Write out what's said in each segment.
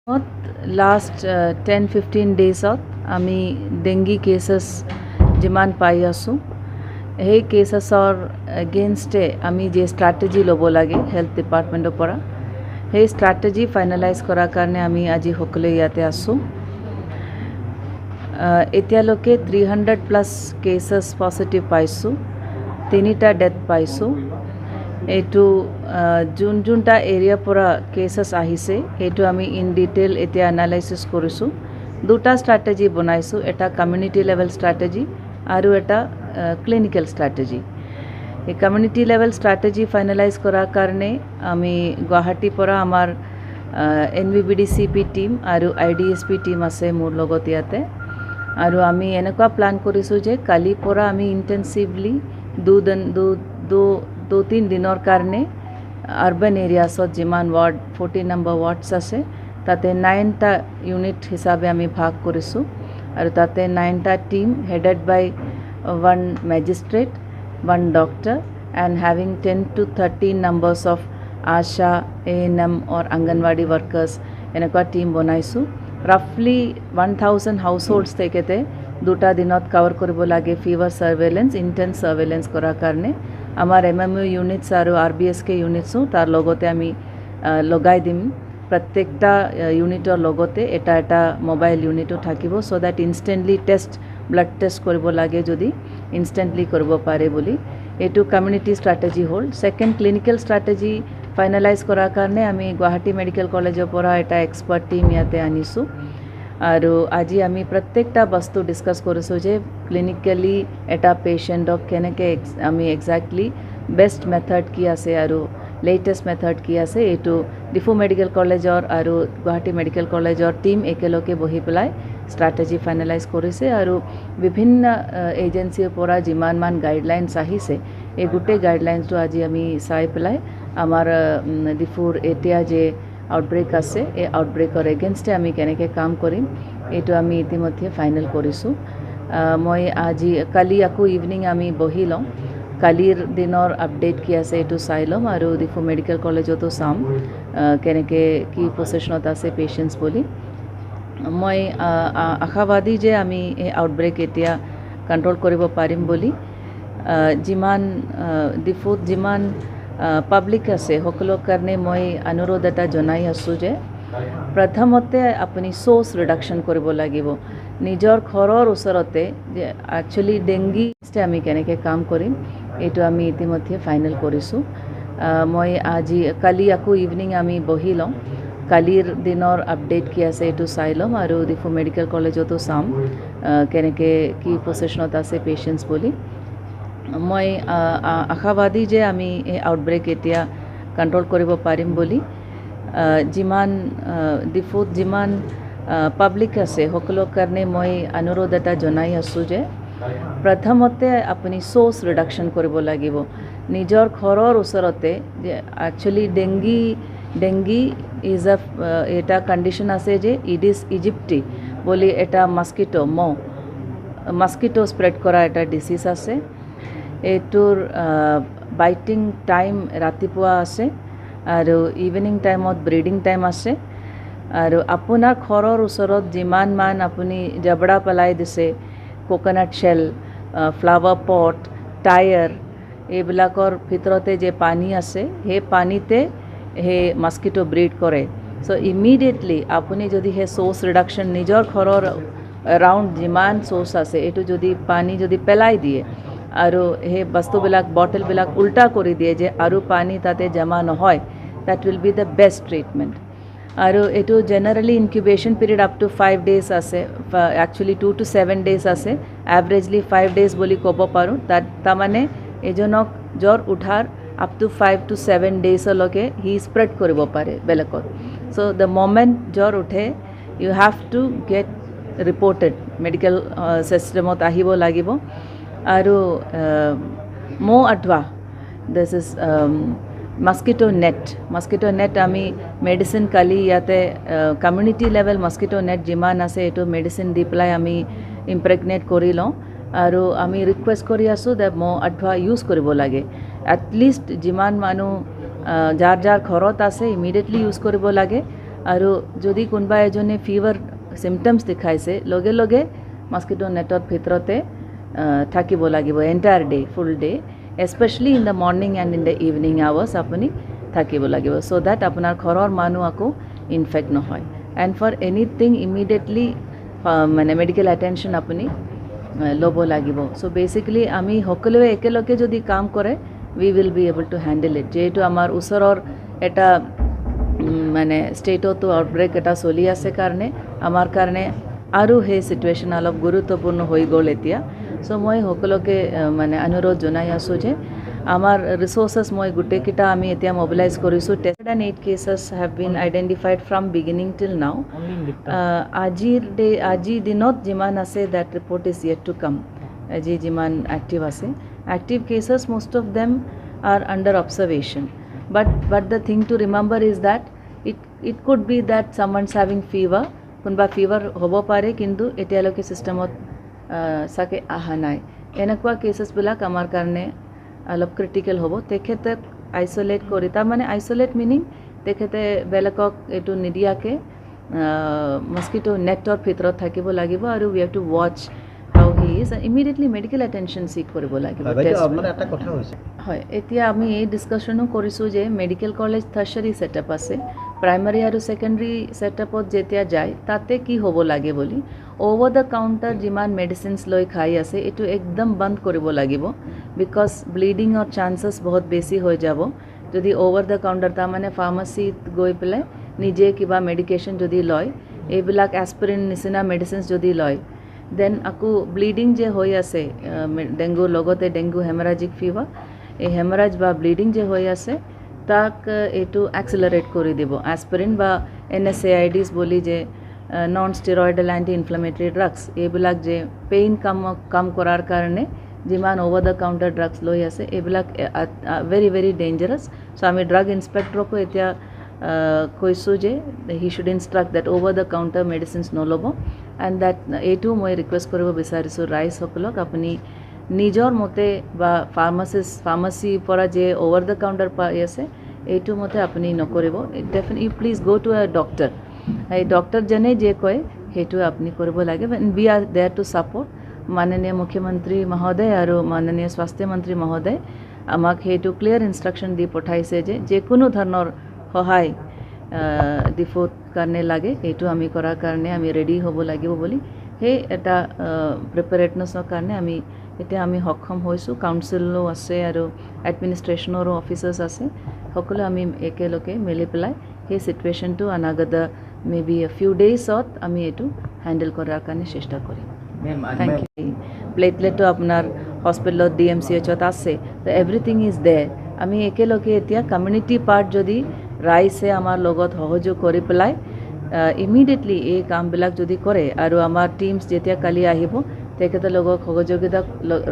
Last 10-15 ডেইজত আমি dengue cases যিমান পাই আছোঁ, সেই কেছেছৰ এগেইনষ্টে আমি যে ষ্ট্ৰেটেজি ল'ব লাগে হেল্থ ডিপাৰ্টমেণ্টৰ পৰা, সেই ষ্ট্ৰেটেজি ফাইনেলাইজ কৰাৰ কাৰণে আমি আজি সকলোৱে ইয়াতে আছোঁ। এতিয়ালৈকে 300+ কেছেছ পজিটিভ পাইছোঁ, তিনিটা ডেথ পাইছোঁ। এইটো যোন যোনটা এৰিয়াৰ পৰা কেছেছ আহিছে, সেইটো আমি ইন ডিটেইল এতিয়া এনালাইচিছ কৰিছোঁ। দুটা ষ্ট্ৰেটেজি বনাইছোঁ, এটা কমিউনিটি লেভেল ষ্ট্ৰেটেজি আৰু এটা ক্লিনিকেল ষ্ট্ৰেটেজি। এই কমিউনিটি লেভেল ষ্ট্ৰেটেজি ফাইনেলাইজ কৰাৰ কাৰণে আমি গুৱাহাটীৰ পৰা আমাৰ এনভিবিডিচিপি টীম আৰু আইডিএছপি টীম আছে মোৰ লগত ইয়াতে। আৰু আমি এনেকুৱা প্লান কৰিছোঁ যে কালিৰ পৰা আমি ইণ্টেনচিভলি দুদিন দু তিনি দিনৰ কাৰণে আৰ্বান এৰিয়াছত যিমান ৱাৰ্ড, 14 নম্বৰ ৱাৰ্ডছ আছে, তাতে নাইনটা ইউনিট হিচাপে আমি ভাগ কৰিছোঁ আৰু তাতে নাইনটা team headed by one magistrate, one doctor and having 10 to 13 numbers of ASHA, ANM or Anganwadi workers, এনেকুৱা টীম বনাইছোঁ। ৰাফলি 1000 হাউচ হোল্ডছ তেখেতে দুটা দিনত কভাৰ কৰিব লাগে ফিভাৰ ছাৰ্ভেলেঞ্চ, ইণ্টেন্স ছাৰ্ভেলেঞ্চ কৰাৰ কাৰণে। আমাৰ এমএমইউ ইউনিটছ আৰু আৰবিএছকে ইউনিটছো তাৰ লগতে আমি লগাই দিম। প্ৰত্যেকটা ইউনিটৰ লগতে এটা এটা মোবাইল ইউনিটো থাকিব, so that instantly test, blood test কৰিব লাগে যদি ইনষ্টেণ্টলি কৰিব পাৰে বুলি। এইটো কমিউনিটি ষ্ট্ৰেটেজি হ'ল। ছেকেণ্ড, ক্লিনিকেল ষ্ট্ৰেটেজি ফাইনেলাইজ কৰাৰ কাৰণে আমি গুৱাহাটী মেডিকেল কলেজৰ পৰা এটা এক্সপাৰ্ট টীম ইয়াতে আনিছোঁ আৰু আজি আমি প্ৰত্যেকটা বস্তু ডিছকাছ কৰিছোঁ যে ক্লিনিকেলি এটা পেচেণ্টক কেনেকৈ আমি একজেক্টলি বেষ্ট মেথড কি আছে আৰু লেটেষ্ট মেথড কি আছে। এইটো ডিফু মেডিকেল কলেজৰ আৰু গুৱাহাটী মেডিকেল কলেজৰ টীম একেলগে বহি পেলাই ষ্ট্ৰেটেজি ফাইনেলাইজ কৰিছে আৰু বিভিন্ন এজেঞ্চিৰ পৰা যিমানমান গাইডলাইনছ আহিছে, এই গোটেই গাইডলাইনছটো আজি আমি চাই পেলাই আমাৰ ডিফুৰ এতিয়া যে আউটব্ৰেক আছে, এই আউটব্ৰেকৰ এগেইনষ্টে আমি কেনেকৈ কাম কৰিম, এইটো আমি ইতিমধ্যে ফাইনেল কৰিছোঁ। মই আজি কালি আকৌ ইভিনিং আমি বহি লওঁ, কালিৰ দিনৰ আপডেট কি আছে এইটো চাই ল'ম আৰু ডিফু মেডিকেল কলেজতো চাম কেনেকৈ কি পজিশ্যনত আছে পেচেণ্টছ বুলি। মই আশাবাদী যে আমি এই আউটব্ৰেক এতিয়া কণ্ট্ৰল কৰিব পাৰিম বুলি। যিমান ডিফুত যিমান পাব্লিক আছে, সকলোৰ কাৰণে মই অনুৰোধ এটা জনাই আছোঁ যে প্ৰথমতে আপুনি চ'ৰ্চ ৰিডাকশ্যন কৰিব লাগিব নিজৰ ঘৰৰ ওচৰতে। যে একচুৱেলি ডেংগি আমি কেনেকৈ কাম কৰিম, এইটো আমি ইতিমধ্যে ফাইনেল কৰিছোঁ। মই আজি কালি আকৌ ইভিনিং আমি বহি লওঁ, কালিৰ দিনৰ আপডেট কি আছে এইটো চাই ল'ম আৰু ডিফু মেডিকেল কলেজতো চাম কেনেকৈ কি পজিশ্যনত আছে পেচেণ্টছ বুলি। মই আশাবাদী যে আমি এই আউটব্ৰেক এতিয়া কণ্ট্ৰল কৰিব পাৰিম বুলি। যিমান ডিফুত যিমান পাব্লিক আছে, সকলোৰ কাৰণে মই অনুৰোধ এটা জনাই আছোঁ যে প্ৰথমতে আপুনি চ'ৰ্চ ৰিডাকশ্যন কৰিব লাগিব নিজৰ ঘৰৰ ওচৰতে। যে একচুৱেলি ডেংগি is a এটা কণ্ডিশ্যন আছে যে ইডিছ ইজিপ্টি বুলি এটা মস্কিটো, মহ, মস্কিটো স্প্ৰেড কৰা এটা ডিচিজ আছে। এইটোৰ বাইটিং টাইম ৰাতিপুৱা আছে আৰু ইভিনিং টাইমত ব্ৰিডিং টাইম আছে। আৰু আপোনাৰ ঘৰৰ ওচৰত যিমান মান আপুনি জাবৰা পেলাই দিছে, coconut shell, flower pot, tyre, এইবিলাকৰ ভিতৰতে যে পানী আছে, সেই পানীতে সেই মস্কিটো ব্ৰিড কৰে। চ' ইমিডিয়েটলি আপুনি যদি সেই চ'ৰ্চ ৰিডাকশ্যন, নিজৰ ঘৰৰ এৰাউণ্ড যিমান চ'ৰ্চ আছে, এইটো যদি পানী যদি পেলাই দিয়ে আৰু সেই বস্তুবিলাক, বটলবিলাক উল্টা কৰি দিয়ে যে আৰু পানী তাতে জমা নহয়, that will be the best treatment. আৰু এইটো generally incubation period up to 5 days আছে, একচুৱেলি 2 টু 7 ডেইজ আছে, এভাৰেজলি 5 ডেইজ বুলি ক'ব পাৰোঁ। তাত তাৰমানে এজনক জ্বৰ উঠাৰ আপ টু 5 টু 7 ডেইজলৈকে সি স্প্ৰেড কৰিব পাৰে বেলেগত। চ' the moment জ্বৰ উঠে, you have to get reported, medical ছিষ্টেমত আহিব লাগিব। আৰু মহ আঁঠুৱা, this is mosquito net. Mosquito net আমি মেডিচিন কালি ইয়াতে কমিউনিটি লেভেল মস্কিটো নেট যিমান আছে, এইটো মেডিচিন দি পেলাই আমি ইম্প্ৰেগনেট কৰি লওঁ আৰু আমি ৰিকুৱেষ্ট কৰি আছোঁ যে মহ আঁঠুৱা ইউজ কৰিব লাগে। এটলিষ্ট যিমান মানুহ যাৰ যাৰ ঘৰত আছে, ইমিডিয়েটলি ইউজ কৰিব লাগে। আৰু যদি কোনোবা এজনে ফিভাৰ চিমটমছ দেখাইছে, লগে লগে মস্কিটো নেটৰ ভিতৰতে থাকিব লাগিব entire day, full day, especially in the morning and in the evening hours আপুনি থাকিব লাগিব, চ' that আপোনাৰ ঘৰৰ মানুহ আকৌ ইনফেক্ট নহয়। এণ্ড ফৰ এনিথিং ইমিডিয়েটলি মানে মেডিকেল এটেনশ্যন আপুনি ল'ব লাগিব। চ' বেচিকেলি আমি সকলোৱে একেলগে যদি কাম কৰে, we will be able to handle it. যিহেতু আমাৰ ওচৰৰ এটা মানে ষ্টেটতো আউটব্ৰেক এটা চলি আছে কাৰণে আমাৰ কাৰণে আৰু সেই চিটুৱেশ্যন অলপ গুৰুত্বপূৰ্ণ হৈ গ'ল এতিয়া। চ' মই সকলোকে মানে অনুৰোধ জনাই আছোঁ যে আমাৰ ৰিচ'ৰ্চেছ মই গোটেইকেইটা আমি এতিয়া মবিলাইজ কৰিছোঁ। 8 cases have been identified from beginning till now. আজিৰ ডে, আজিৰ দিনত যিমান আছে, that report is yet to come. আজি যিমান এক্টিভ আছে, active cases, most of them are under observation, but the thing to remember is that it could be that someone's having fever, কোনোবা fever হ'ব পাৰে, কিন্তু এতিয়ালৈকে ছিষ্টেমত চাগে অহা নাই। এনেকুৱা কেচেছবিলাক আমাৰ কাৰণে অলপ ক্ৰিটিকেল হ'ব। তেখেতে আইচলেট কৰি, তাৰমানে আইচলেট মিনিং তেখেতে বেলেগক এইটো নিদিয়াকৈ মস্কিটো নেটৰ ভিতৰত থাকিব লাগিব আৰু we have to watch how he is, immediately medical attention seek কৰিব লাগিব। এটা কথা হৈছে, হয়, এতিয়া আমি এই ডিছকাশ্যনো কৰিছোঁ যে মেডিকেল কলেজ টাৰ্চাৰী ছেটআপ আছে, প্ৰাইমাৰী আৰু ছেকেণ্ডেৰী ছেটআপত যেতিয়া যায় তাতে কি হ'ব লাগে বুলি। অ'ভাৰ the counter যিমান মেডিচিনছ লৈ খাই আছে, এইটো একদম বন্ধ কৰিব লাগিব, because ব্লিডিঙৰ চান্সেছ বহুত বেছি হৈ যাব যদি অ'ভাৰ the counter, তাৰমানে ফাৰ্মাচীত গৈ পেলাই নিজে কিবা মেডিকেশ্যন যদি লয়, এইবিলাক এছপিৰিন নিচিনা মেডিচিনছ যদি লয়, then আকৌ ব্লিডিং যে হৈ আছে ডেংগুৰ লগতে, ডেংগু হেমাৰাজিক ফিভাৰ, এই হেমাৰাজ বা ব্লিডিং যে হৈ আছে তাক এইটো এক্সেলাৰেট কৰি দিব। এছপিৰিন বা NSAIDs বুলি যে non steroidal anti inflammatory drugs, এইবিলাক যে পেইন কাম কৰাৰ কাৰণে যিমান অ'ভাৰ the counter drugs লৈ আছে, এইবিলাক ভেৰি ভেৰি ডেঞ্জাৰাছ। চ' আমি ড্ৰাগ ইনস্পেক্টৰকো এতিয়া কৈছোঁ যে he should instruct that over the counter medicines নল'ব। এণ্ড that এইটোও মই ৰিকুৱেষ্ট কৰিব বিচাৰিছোঁ ৰাইজসকলক, আপুনি নিজৰ মতে বা ফাৰ্মাচীৰ পৰা যে অ'ভাৰ the counter পাই আছে, এইটো মতে আপুনি নকৰিব। Definite you please go to a doctor. এই ডক্টৰজনে যে কয় সেইটো আপুনি কৰিব লাগে। We are there to support. মাননীয় মুখ্যমন্ত্ৰী মহোদয় আৰু মাননীয় স্বাস্থ্যমন্ত্ৰী মহোদয় আমাক সেইটো ক্লিয়াৰ ইনষ্ট্ৰাকশ্যন দি পঠাইছে যে যিকোনো ধৰণৰ সহায় ডিফুত কাৰণে লাগে, এইটো আমি কৰাৰ কাৰণে আমি ৰেডি হ'ব লাগিব বুলি। সেই এটা প্ৰিপেৰেটনেছৰ কাৰণে আমি এতিয়া আমি সক্ষম হৈছোঁ। কাউন্সিলো আছে আৰু এডমিনিষ্ট্ৰেশ্যনৰো অফিচাৰ্ছ আছে, সকলো আমি একেলগে মিলি পেলাই সেই চিটুৱেশ্যনটো অনাগত মে বি এ ফিউ ডেইজত আমি এইটো হেণ্ডেল কৰাৰ কাৰণে চেষ্টা কৰিম। Thank you. প্লেটলেটো আপোনাৰ হস্পিটেলত, DMCHত আছে, তো everything is there. আমি একেলগে এতিয়া কমিউনিটি পাৰ্ট যদি ৰাইজে আমাৰ লগত সহযোগ কৰি পেলাই ইমিডিয়েটলি এই কামবিলাক যদি কৰে আৰু আমাৰ টিমছ যেতিয়া কালি আহিব, তেখেতৰ লগত সহযোগিতা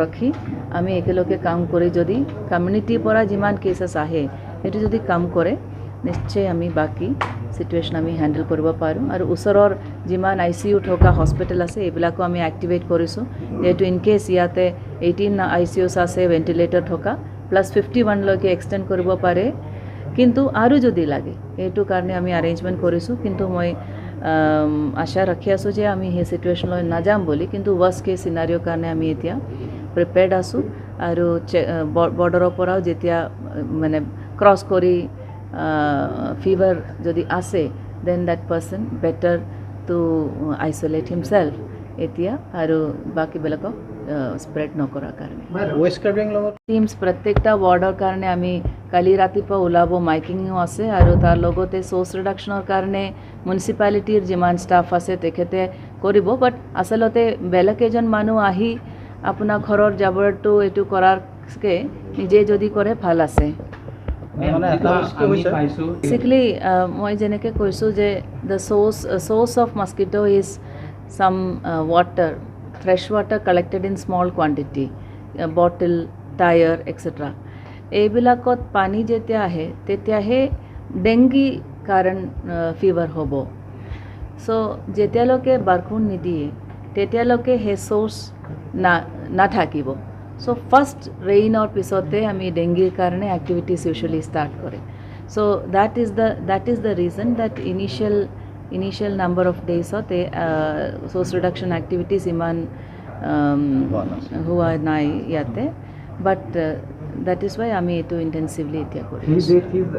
ৰাখি আমি একেলগে কাম কৰি যদি কমিউনিটিৰ পৰা যিমান কেচেছ আহে সেইটো যদি কাম কৰে, নিশ্চয় আমি বাকী চিটুৱেশ্যন আমি হেণ্ডেল কৰিব পাৰোঁ। আৰু ওচৰৰ যিমান ICU থকা হস্পিটেল আছে, এইবিলাকো আমি এক্টিভেট কৰিছোঁ, যিহেতু ইন কেছ ইয়াতে 18 ICUs আছে ভেণ্টিলেটৰ থকা, প্লাছ 51লৈকে এক্সটেণ্ড কৰিব পাৰে, কিন্তু আৰু যদি লাগে সেইটো কাৰণে আমি এৰেঞ্জমেণ্ট কৰিছোঁ। কিন্তু মই আশা ৰাখি আছোঁ যে আমি সেই চিটুৱেশ্যনলৈ নাযাম বুলি, কিন্তু ৱৰ্ষ্ট কেছ চিনাৰিঅ'ৰ কাৰণে আমি এতিয়া প্ৰিপেয়াৰ্ড আছোঁ। আৰু বৰ্ডাৰৰ পৰাও যেতিয়া মানে ক্ৰছ কৰি ফিভাৰ যদি আছে, then that person better to isolate himself এতিয়া আৰু বাকীবিলাকক স্প্ৰেড নকৰাৰ কাৰণে। ৱেষ্ট কাৰ্বি আংলঙত টিমছ প্ৰত্যেকটা ৱাৰ্ডৰ কাৰণে আমি কালি ৰাতিপুৱা ওলাব, মাইকিঙো আছে আৰু তাৰ লগতে চ'ৰ্চ ৰিডাকশ্যনৰ কাৰণে মিউনিচিপালিটিৰ যিমান ষ্টাফ আছে তেখেতে কৰিব। বাট আচলতে বেলেগ এজন মানুহ আহি আপোনাৰ ঘৰৰ জাবৰটো এইটো কৰাতকৈ নিজে যদি কৰে ভাল আছে। মানে এটা বস্তু হৈছে, বেচিকেলি মই যেনেকৈ কৈছোঁ যে the source of mosquito is some water, fresh water collected in small quantity, bottle, tyre, etcetera. এইবিলাকত পানী যেতিয়া আহে তেতিয়াহে ডেংগি কাৰণ ফিভাৰ হ'ব। চ' যেতিয়ালৈকে বৰষুণ নিদিয়ে তেতিয়ালৈকে সেই চ'ৰ্চ নাথাকিব। চ' ফাৰ্ষ্ট ৰেইনৰ পিছতে আমি ডেংগিৰ কাৰণে এক্টিভিটিছ ইউজুৱেলি ষ্টাৰ্ট কৰে। So that is the reason that initial number of ডেইজত এই চ'ৰ্চ ৰিডাকশ্যন এক্টিভিটিজ ইমান হোৱা নাছিল। হোৱা নাই ইয়াতে। বাট that is Y আমি এইটো ইণ্টেনচিভলি এতিয়া কৰি থ্ৰী আছোঁ। Death is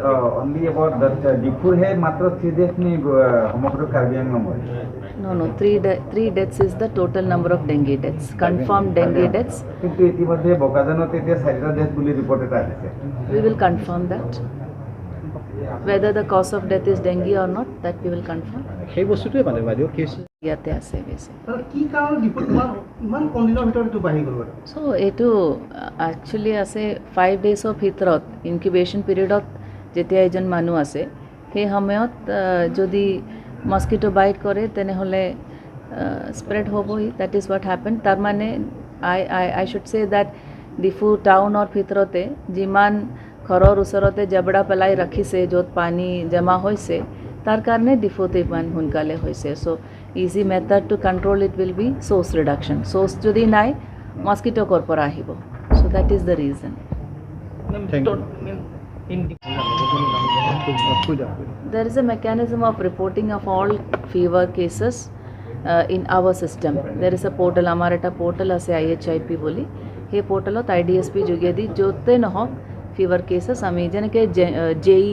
only about that ডিফুৰহে মাত্ৰ থ্ৰী ডেথ নি সমগ্ৰ কাৰ্বি আংলঙৰ? No, three deaths is the total number of dengue deaths, confirmed dengue deaths. কিন্তু ইতিমধ্যে বোকাজানত এতিয়া চাৰিটা ডেথ বুলি ৰিপৰ্ট এটা আহিছে। We will confirm that. Whether the cause of death is dengue or not, that we will confirm. সেই বস্তুটোৱে মানে বাইদেউ কি হৈছে? ইয়াতে আছে বেছি। কি কাৰণত ডিপুত ইমান কম দিনৰ ভিতৰত এইটো বাঢ়ি গ'ল বাৰু? চ' এইটো একচুৱেলি আছে 5 ডেইজৰ ভিতৰত ইনকিউবেশ্যন পিৰিয়ডত যেতিয়া এজন মানুহ আছে, সেই সময়ত যদি মস্কিটো বাইট কৰে, তেনেহ'লে স্প্ৰেড হ'বই। That is what happen. তাৰমানে I should say that Diphu টাউনৰ ভিতৰতে যিমান ঘৰৰ ওচৰতে জাবৰা পেলাই ৰাখিছে, য'ত পানী জমা হৈছে, তাৰ কাৰণে ডিফুতে ইমান সোনকালে হৈছে। So easy method to control it will be source reduction. Source যদি নাই, মস্কিটো ক'ৰ পৰা আহিব? So that is the reason. Thank you. কৈ দিয়ক, কৈ দিয়ক। There is a mechanism of reporting of all fever cases in our system. There is a portal, আমাৰ এটা portal আছে IHIP বুলি। সেই পৰ্টেলত IDSP যোগেদি য'তে নহওক ফিভাৰ কেছেছ আমি যেনেকৈ জে ই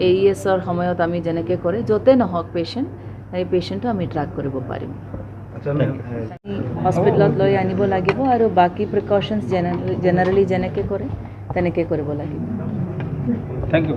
এ ই এছৰ সময়ত আমি যেনেকৈ কৰে, য'তে নহওক পেচেণ্ট, সেই পেচেণ্টটো আমি ট্ৰেক কৰিব পাৰিম। হস্পিটেলত লৈ আনিব লাগিব আৰু বাকী প্ৰিকশ্যনছ জেনেৰেলি যেনেকৈ কৰে তেনেকৈ কৰিব লাগিব। Thank you.